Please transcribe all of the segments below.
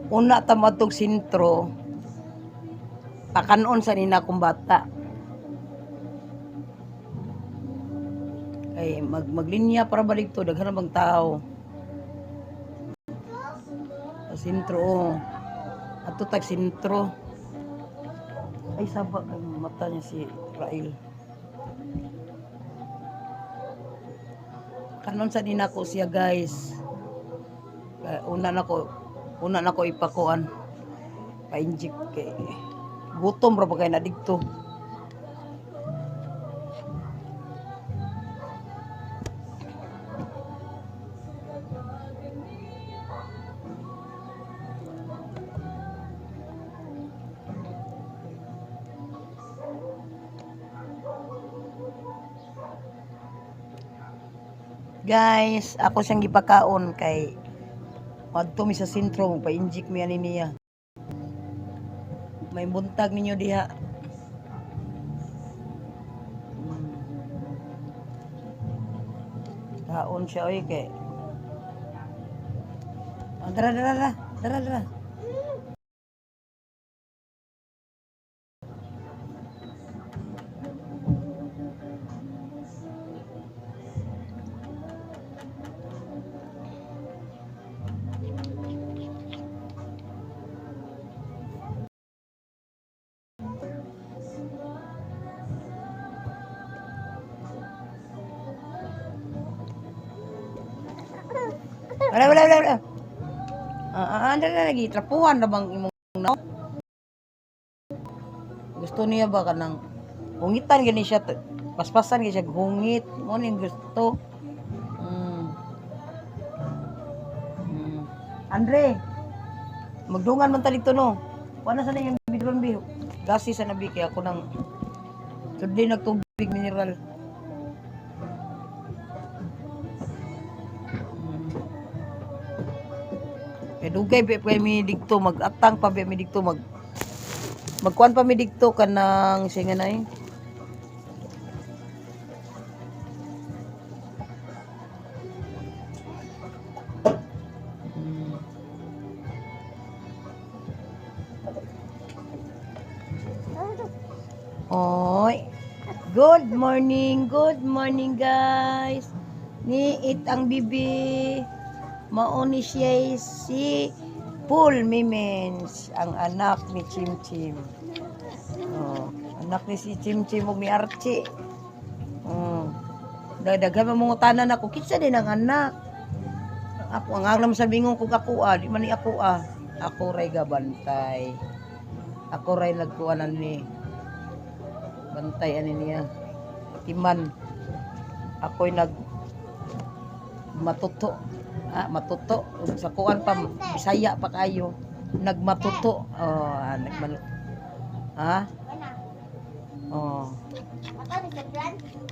Una ta moadtog sentro, pakanon sa nina akong bata. Kay maglinya para balik to, daghan na bang tao. Sa sentro, oh. Ato tag sentro. Ay, saba kay mata niya si Rael. Kanon sa nina ko siya, guys. Kay una na ko ipakuan. Pa-inject kay gutom ra ba kay na didto. Guys, ako siyang gipakaon kay madto mi sa sentro, magpa-inject mi ani niya. May buntag ninyo diha. Kaon siya oy kay. Ah, dara dara dara. Dara dara. Wala wala wala wala. Ah, ah, ah, dara lagi trapuhan ra bang imong naong? Gusto niya ba kanang hungitan gani siya, paspasan gani siya hungit mo ning gusto. Andre, magdungan man ta dito, no. Wala sa nang bidron bi. Gasi sa nabi kay ako nang sudli nagtubig mineral. Kay dugay ba pa mi didto, mag-atang pa ba mi didto, magkuan pa mi didto kanang siya nga nay. Oy. Good morning guys. Niit ang bibi. Mao ni siya si Paul Mimens, ang anak ni Chim Chim. Oh, anak ni si Chim Chim ug ni Archie. Oh. Daghan man mangutana nako, kinsa din ang anak? Ako ang alam sa bingon kog ako ah, di man ni ako ah. Ako ray gabantay. Ako ray nagkuanan ni bantay ani niya. Timan. Ako'y nag matuto. Ah, matuto. Ug sa kuan pa, Bisaya pa kayo. Nagmatuto. Oh, ah, nagman. Ha? Oh.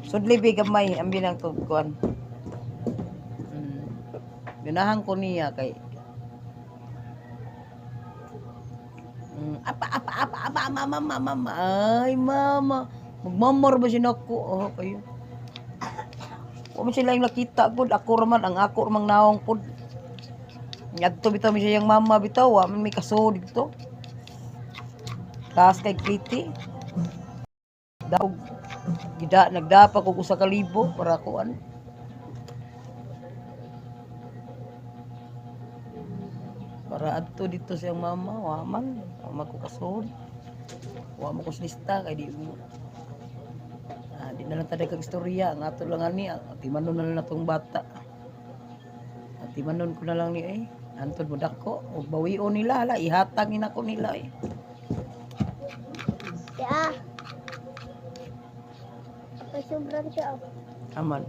Sudli bi gamay ang binang kuan. Ganahan ko niya kay apa apa apa apa, mama mama mama, ay mama, magmamor ba siya nako? Oh, kayo wa man sila yung nakita pud, ako raman ang ako ramang naong pud. Ngadto bitaw mi siyang mama bitaw, wa man may kaso dito. Taas kay kriti. Daog gida nagdapa kog 1,000 para kuan. Para adto dito siyang mama, wa man, wa man ko kasod. Wa man ko sa lista kay di mo. Ah, di na lang tayo kag istorya, ang ato lang ani, atimanon na lang natong bata. Atimanon ko na lang ni eh. Antod mo dako, og bawion nila, hala, ihatag ni nako nila eh. Ya. May sobrang siya. Oh. Aman.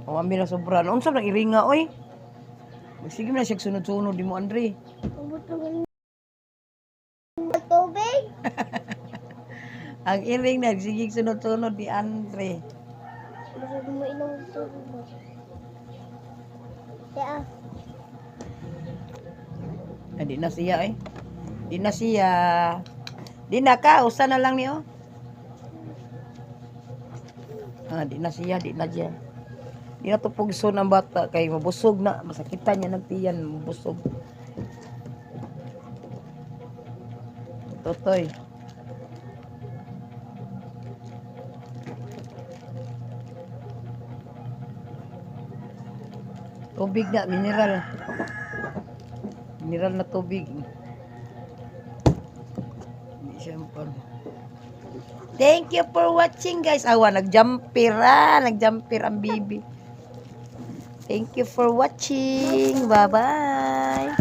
O ami na sobra. Unsa nang iringa oy? Sige na siya sunod-sunod di mo, Andre. Ubot naman ng tubig. Ang iring na sige sunod-sunod ni Andre. Masag mo inom tubig mo. Ya. Ah, di na siya eh. Di na siya. Di na ka, usa na lang niyo. Ah, di na siya, di na siya. Di na to pugso ng bata kay mabusog na, masakitan niya nagtiyan, mabusog. Totoy. Tubig na, mineral. Mineral na tubig. Hindi siya Thank you for watching, guys. Awa, nagjumper ah. Nagjumper ang bibi. Thank you for watching. Bye-bye.